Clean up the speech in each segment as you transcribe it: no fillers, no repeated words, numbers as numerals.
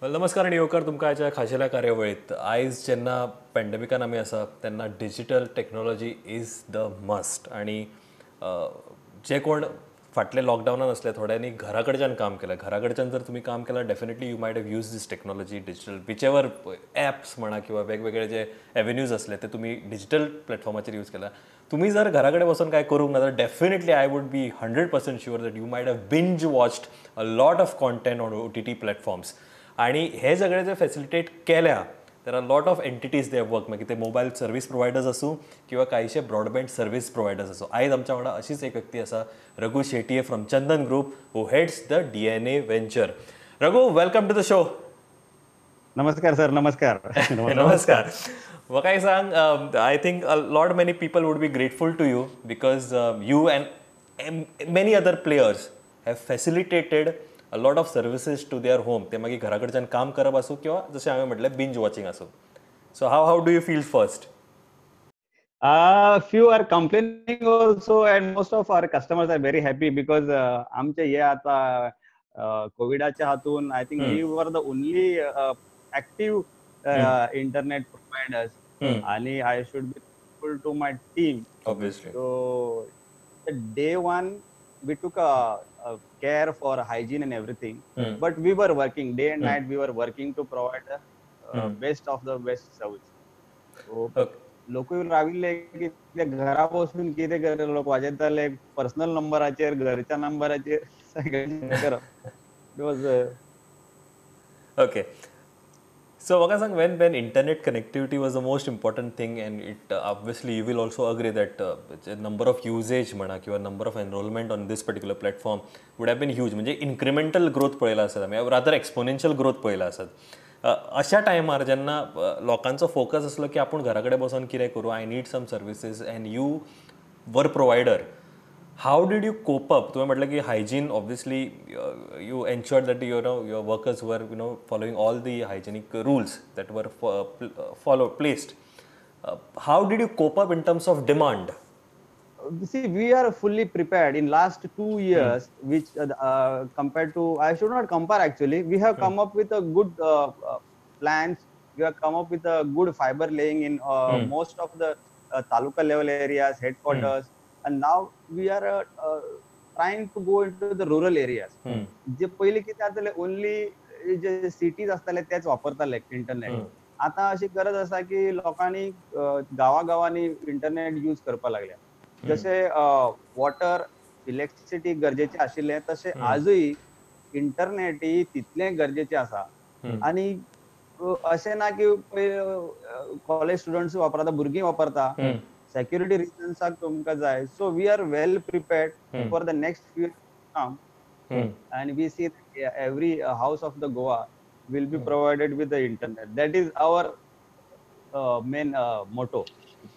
नमस्कार आनी येवकार तुमकां आयच्या खाशेल्या कार्यावळीत. आयज जेन्ना पॅन्डेमिकान आमी आसा तेन्ना digital technology is the must. आनी जे कोण फाटले लॉकडावनान आसले थोड्यांनी घरा कडच्यान काम केलें. घरा कडच्यान जर तुमी काम केलां definitely you might have use this technology, digital whichever apps म्हणा किंवा वेगवेगळे जे एवेन्यूज असले ते तुमी डिजिटल प्लॅटफॉर्माचेर यूज केला. तुमी जर घरा कडेन बसून काय करूंक ना तर definitely I would be 100% sure that you might have binge watched a lot of content on OTT platforms. आणि हे सगळे जे फॅसिलिटेट केल्या there are lot of entities they work, मागीर ते मोबायल सर्वीस प्रोवायडर्स आसूं किंवा कांयशे ब्रॉडबँड सर्वीस प्रोवायडर्स आसूं. आयज आमच्या वांगडा अशीच एक व्यक्ती आसा, Raghu Shetye from Chandan group, who heads the DNA venture. Raghu, welcome to the show. नमस्कार सर. नमस्कार. नमस्कार. म्हाका एक सांग, I think a lot many people would be grateful to you because you and many other players have facilitated a lot of services to their home. ते मागीर घरा कडच्यान काम करप आसूं किंवा जशें हांवें म्हटलें बिंज वॉचिंग आसूं. So how do you feel first? Few are complaining also and most of our customers are very happy because आमचे हे आता कोविडाच्या हातून I think we were the only active internet providers आणि I should be thankful to my team. Obviously. So day one we took a care for hygiene and everything, but we were working day and night. We were working to provide the best of the best service. So लोक राविल्ले की ते घरा बसून कितें करत, लोक वाजयताले personal नंबराचेर, घरच्या नंबराचेर सगळें करप. It was okay. So म्हाका सांग, when internet connectivity was the most important thing and it obviously you will also agree that number of usage म्हणा किंवा number of enrolment on this particular platform would have been huge. म्हणजे incremental growth पळयला आसत आमी, rather exponential growth पळयला आसत. अशा टायमार जेन्ना लोकांचो फोकस आसलो की आपूण घरा कडेन बसून कितें करूं, I need some services and you were provider, how did you cope up? तुवें म्हटलें की hygiene obviously you ensure that you know your workers were you know following all the hygienic rules that were follow placed. How did you cope up in terms of demand? See, we are fully prepared in last 2 years, which compared to, I should not compare actually, we have come up with a good plans. We have come up with a good fiber laying in most of the taluka level areas, headquarters. And now we are trying to go into the rural areas. जे पयलीं कितें जातालें, only जे cities आसताले तेच वापरताले internet. आतां अशी गरज आसा की लोकांनी गांवागांवांनी इंटरनेट यूज करपाक लागल्या. जशें वॉटर, इलेक्ट्रिसिटी गरजेचें आशिल्लें तशें आजूय इंटरनेटय तितलें गरजेचें आसा. आनी अशें ना की कॉलेज स्टुडंट्स वापरता, भुरगीं वापरता, सेक्युरिटी रिजन्साक तुमकां जाय. So we are well prepared for the next few come and we see every house of the Goa will be provided with the internet. That is our main motto,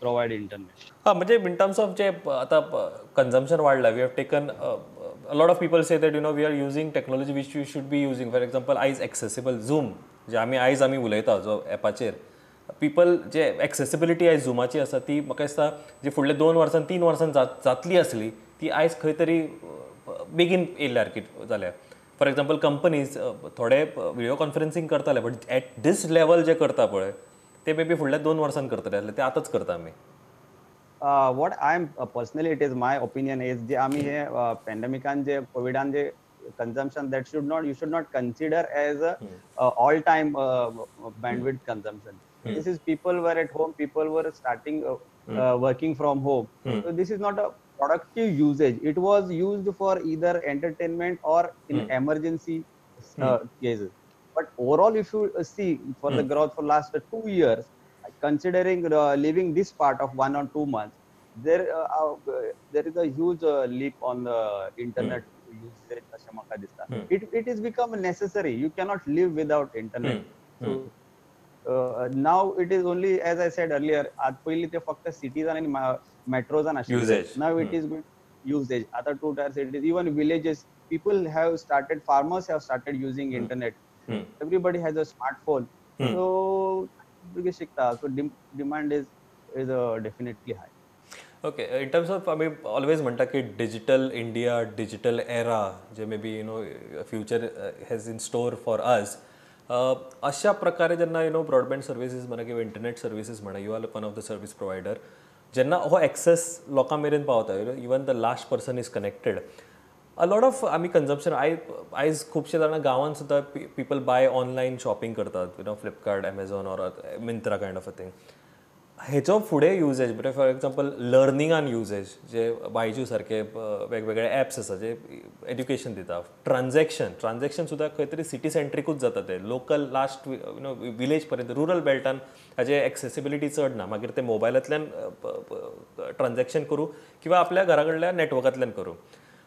provide internet. हां, म्हणजे in terms of जे आतां consumption वाडलां, we have taken a lot of people say that you know we are using technology which you should be using. For example आयज accessible zoom जे आमी आयज आमी उलयता जो एपाचेर, पीपल जे एक्सेसिबिलिटी आयज झुमाची आसा ती म्हाका दिसता जी फुडल्या 2 वर्सां 3 वर्सां जातली आसली ती आयज खंय तरी बेगीन येयल्ल्या सारकी जाल्या. फॉर एग्जाम्पल कंपनीज थोडे विडियो कॉन्फरन्सींग करताले बट एट these level जे करता पळय ते मे बी फुडल्या 2 वर्सां करतले आसले, ते आतांच करता आमी. What I am personally, it is my opinion is जे आमी हे पॅन्डेमिकान जे कोविडान जे consumption that should not, you should not consider as a all time bandwidth consumption. This is people were at home, people were starting working from home. So this is not a productive usage. It was used for either entertainment or in emergency cases. But overall, if you see for the growth for last 2 years, considering leaving this part of 1 or 2 months, there is a huge leap on the internet usage. अशें म्हाका दिसता. It is become necessary. You cannot live without internet. So now it is only, as I said earlier, आज पयलीं ते फक्त citizen आनी मेट्रोजान आशिल्लें. Now it is usage. आतां 2 tier cities, even villages, people have started, farmers have started using internet. Everybody has a smartphone. So भुरगे शिकता. So demand is definitely high. Okay, in terms of आमी always म्हणटा की digital India, digital era J may be you know future has in store for us. अशा प्रकारे जेन्ना you know broadband services म्हणा किंवा इंटरनेट सर्विसीस म्हणा, you are one of the service provider, जेन्ना हो एक्सेस लोकां मेरेन पावता, even the last person is connected, a lot of आमी कन्जम्पशन आयज खुबशे जाणां गांवांत सुद्दां पिपल बाय ऑनलायन शॉपिंग करतात, you know Flipkart, Amazon or Myntra kind of a thing. हेचो फुडें युजेज म्हणजे फॉर एग्जाम्पल लर्निंगान युजेज, जे बायजू सारके वेगवेगळे एप्स आसा जे एड्युकेशन दिता, ट्रान्झॅक्शन सुद्दां खंय तरी सिटी सेंट्रिकूच जाता, ते local last you know village पर्यंत रुरल बेल्टान हाजे एक्सेसिबिलिटी चड ना, मागीर ते मोबायलांतल्यान ट्रान्झॅक्शन करूं किंवा आपल्या घरा कडल्या नॅटवर्कांतल्यान करूं.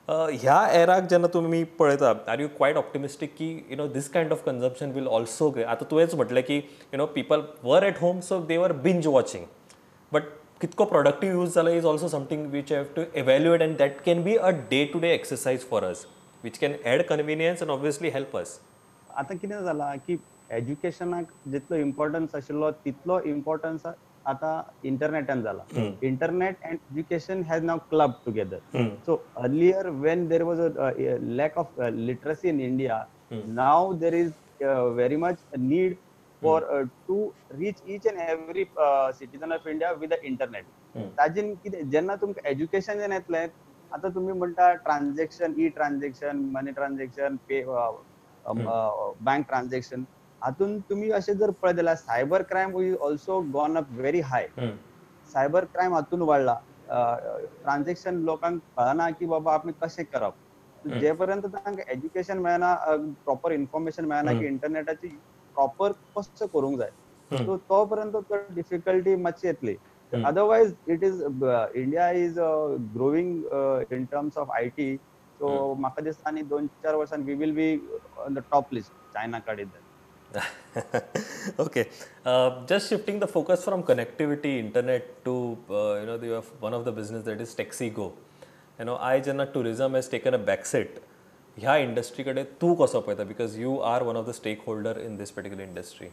ह्या एराक जेन्ना तुमी पळयता, are you quite optimistic की you know this kind of consumption will also grow? आतां तुवेंच म्हटलें की you know people were at home so they were binge watching, but कितको प्रोडक्टीव यूज जाला is also something which have to evaluate, and that can be a day to day exercise for us which can add convenience and obviously help us. आतां कितें जालां की एज्युकेशनाक जितलो importance आशिल्लो तितलो importance आता इंटरनेटान जाला. Internet and education has now club together. So earlier when there was a lack of literacy in India, now there is very much need for to reach each and every citizen of India with the internet. Tajen कितें जेन्ना तुमकां education जेन्ना येतलें, आतां तुमी म्हणटा transaction, e transaction, money transaction, pay bank transaction, हातून तुम्ही अशें जर पळयत जाल्यार cyber crime is also gone up very high. Cyber crime हातून वाडला, ट्रान्झॅक्शन लोकांक कळना की बाबा आमी कशें करप. जे पर्यंत तांकां एज्युकेशन मेळना, प्रॉपर इन्फॉर्मेशन मेळना की इंटरनेटाची प्रॉपर कसो करूंक जाय, सो तो पर्यंत डिफिकल्टी मातशी येतली. Otherwise it is India is growing in terms of IT. So म्हाका दिसता आनी 2-4 वर्सां we will be on the top list, China काडीत. Okay, just shifting the focus from connectivity, internet to you know, the one of the business that is TaxiGo. You know, I जेन्ना tourism has taken a backseat, ह्या industry कडेन तूं कसो पळयता, because you are one of the stakeholder in this particular industry?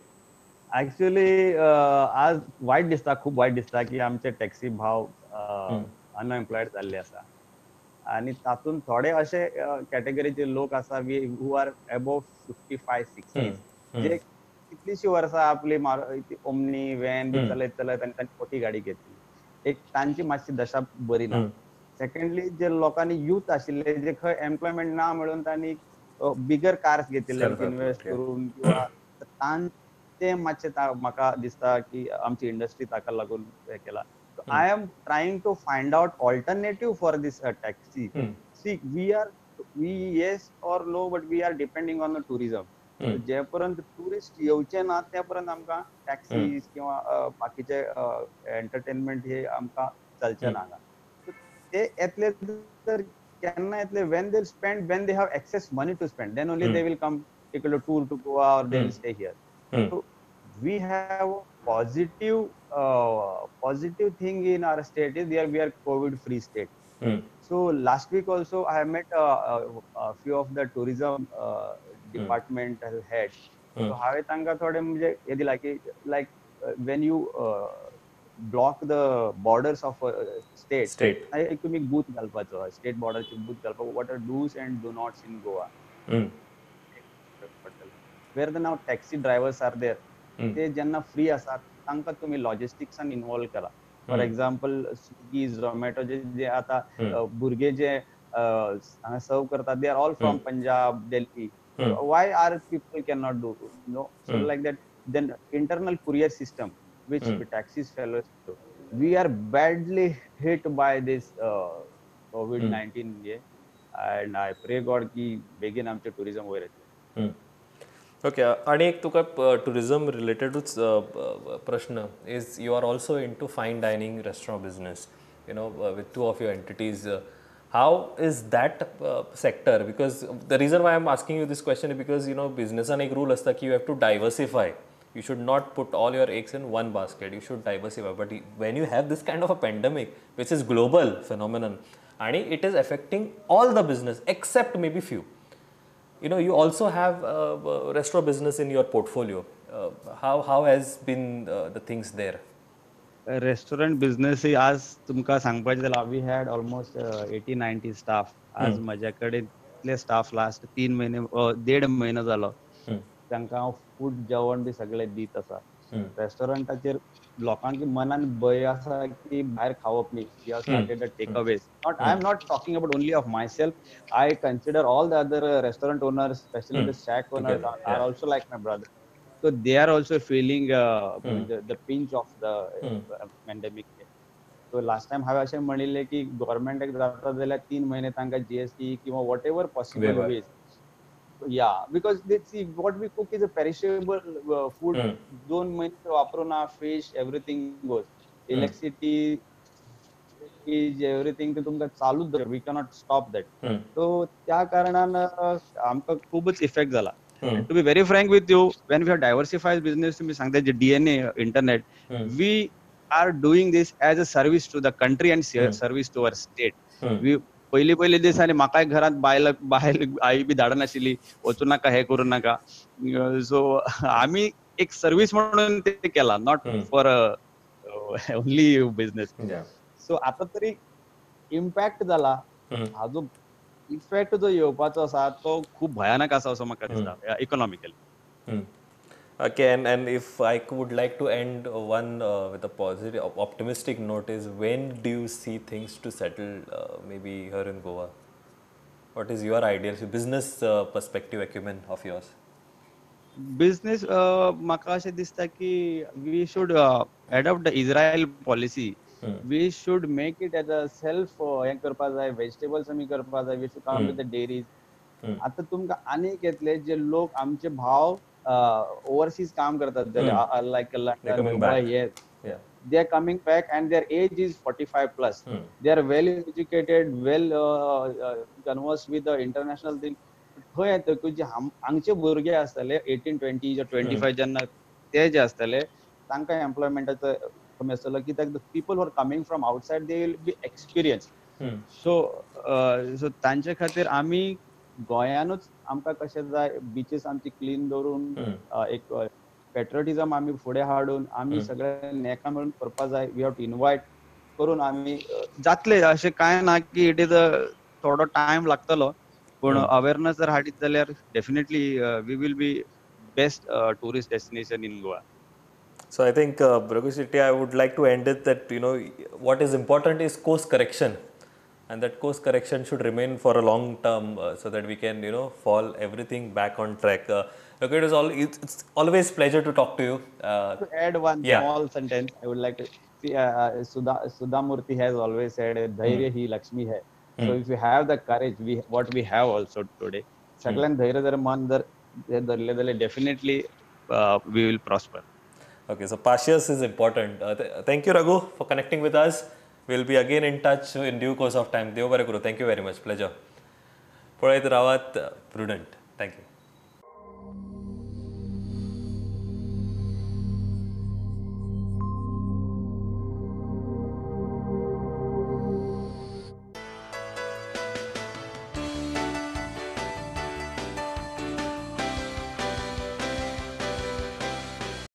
Actually आज वायट दिसता, खूब वायट दिसता की आमचे टॅक्सी भाव अनएम्प्लॉयड जाल्ले आसा, आनी तातूंत थोडे अशे कॅटेगरीचे लोक आसा who are above 55-60, जे कितलीशी वर्सां आपली ओमनी व्हॅन बी चलयत चलयत आनी तांची मोठी गाडी घेतली, एक तांची मातशी दशा बरी ना. सेकंडली जे लोकांनी यूथ आशिल्ले जे खंय एम्प्लॉयमेंट ना म्हणून तांणी बिगर कार्स घेतिल्ले इन्व्हेस्ट करून, किंवा ते मातशे म्हाका दिसता की आमची इंडस्ट्री ताका लागून हें केला. I am trying to find out alternative for this taxi. See we are we yes or no, but we are depending on the tourism. जे पर्यंत टुरिस्ट येवचे ना त्या पर्यंत आमकां टॅक्सीज किंवा बाकीचे एंटरटेनमेंट हे आमकां चलचे ना. ते येतले तर केन्ना येतले, when they spend, when they have excess money to spend, then only they will come take a tour to Goa or they will stay here. So we have positive positive thing in our state is there we are COVID free state. So last week also I met a few of the tourism department heads. So हांवें तांकां थोडे म्हणजे हें दिलां की like when you block the borders of state, एक तुमी booth घालपाचो, स्टेट बॉर्डरचे बूथ घालपाचो, what are dos and do nots in Goa, where the now taxi drivers are there, ते जेन्ना फ्री आसात तांकां तुमी लॉजिस्टिक्सान इन्वॉल्व करा. फॉर एक्झाम्पल स्विगी, झोमॅटो जे आतां भुरगे जे हांगा सर्व करतात, they are all from Punjab, Delhi. Why are people can not do no? So like that. Then internal courier system which taxis fellows do. We are badly hit by this COVID-19 and I pray God की बेगीन आमचे tourism वयर येतलें. Okay, आनी एक तुका tourism रिलेटेडूच प्रश्न is, you are also into fine dining restaurant business, you know, with two of your entities. How is that sector? Because the reason why I am asking you this question is because, you know, बिझनेसान एक rule आसता की you have to diversify. You should not put all your eggs in one basket. You should diversify. But when you have this kind of a pandemic, which is global phenomenon, and it is affecting all the business except maybe few. You know, you also have a restaurant business in your portfolio. How has been the things there? Restaurant business आज तुमकां सांगपाचें जाल्यार we had almost 80-90 staff. आज म्हज्या कडेन इतले staff last 3 महिने 1.5 महिनो जालो. तांकां हांव फूड जेवण बी सगळें दीत आसा. रेस्टॉरंटाचेर लोकांक मनान भंय आसा की भायर खावप न्ही. We have started the takeaways. Not I am not talking about only of myself. I consider all the other restaurant owners, specially the shack owners are also like my brother. So they are also feeling the pinch of the pandemic. So last time हांवें अशें म्हणिल्लें की गव्हर्मेंटाक जाता जाल्यार 3 म्हयने तांकां GST किंवा whatever possible ways. Yeah, because they see what we cook is a perishable food. 2 म्हयने वापरून ना, fish everything goes, electricity is everything, ते तुमकां चालूच दवर, we cannot stop that. So त्या कारणान आमकां खूबच इफेक्ट जाला. To be very frank with you, when we have diversified business, तुम्ही सांगता जे DNA internet, we are doing this as a service to the country and service to our state. We पयली पयली दिसांनी म्हाकाय घरांत बायल बायल आई बी धाडनाशिल्ली, वचूं नाका, हें करूं नाका. सो आमी एक सर्वीस म्हणून ते केला, not for only business. So आतां तरी इम्पॅक्ट जाला, हाजो इफेक्ट जो येवपाचो आसा तो खूब भयानक आसा असो म्हाका दिसता economically. Okay, and if I would like to end one with a positive, optimistic note is, when do you see things to settle maybe here in Goa? What is your ideal business perspective acumen of yours? Business म्हाका अशें दिसता की we should adopt the Israel policy. We should make it as a self हें करपा जाय, vegetables आमी करपा जाय, we should come with the dairies. आतां तुमकां आनीक येतले जे लोक आमचे भाव ओवरसीज काम करतात, लायक लंडन, दुबय, हे they are coming back and their age is 45 plus. They are well educated, well converse with the international thing. थंय येतकूच जे हांगचे भुरगे आसतले 18, 20 25 जेन्ना ते जे आसतले तांकां एम्प्लॉयमेंटाचो कमी आसतलो, कित्याक the people are coming from outside, they will be experience. So so तांचे खातीर आमी गोंयानूच आमकां कशें जाय, बिचीस आमची क्लीन दवरून एक पेट्रियोटिजम आमी फुडें हाडून आमी सगळे एका मेळून करपा जाय. We have to invite करून आमी जातले, अशें कांय ना की it is a थोडो टायम लागतलो, पूण अवेरनस जर हाडीत जाल्यार definitely we will be best tourist destination in Goa. So I think Raghu Shetty, I would like to end it that, you know, what is important is course correction, and that course correction should remain for a long term so that we can, you know, fall everything back on track. Raghu, it is all, it's always pleasure to talk to you. To add one small sentence, I would like to see, Sudha Murthy has always said, Dhairya hi Lakshmi hai. So if you have the courage, we what we have also today, सगळ्यान धैर्य जर मन जर धरले जाल्यार definitely we will prosper. Okay, so patience is important. Thank you, Raghu, for connecting with us. We'll be again in touch in due course of time. Dev bare kuru. Thank you very much. Pleasure. पळयत रावात Prudent. Thank you.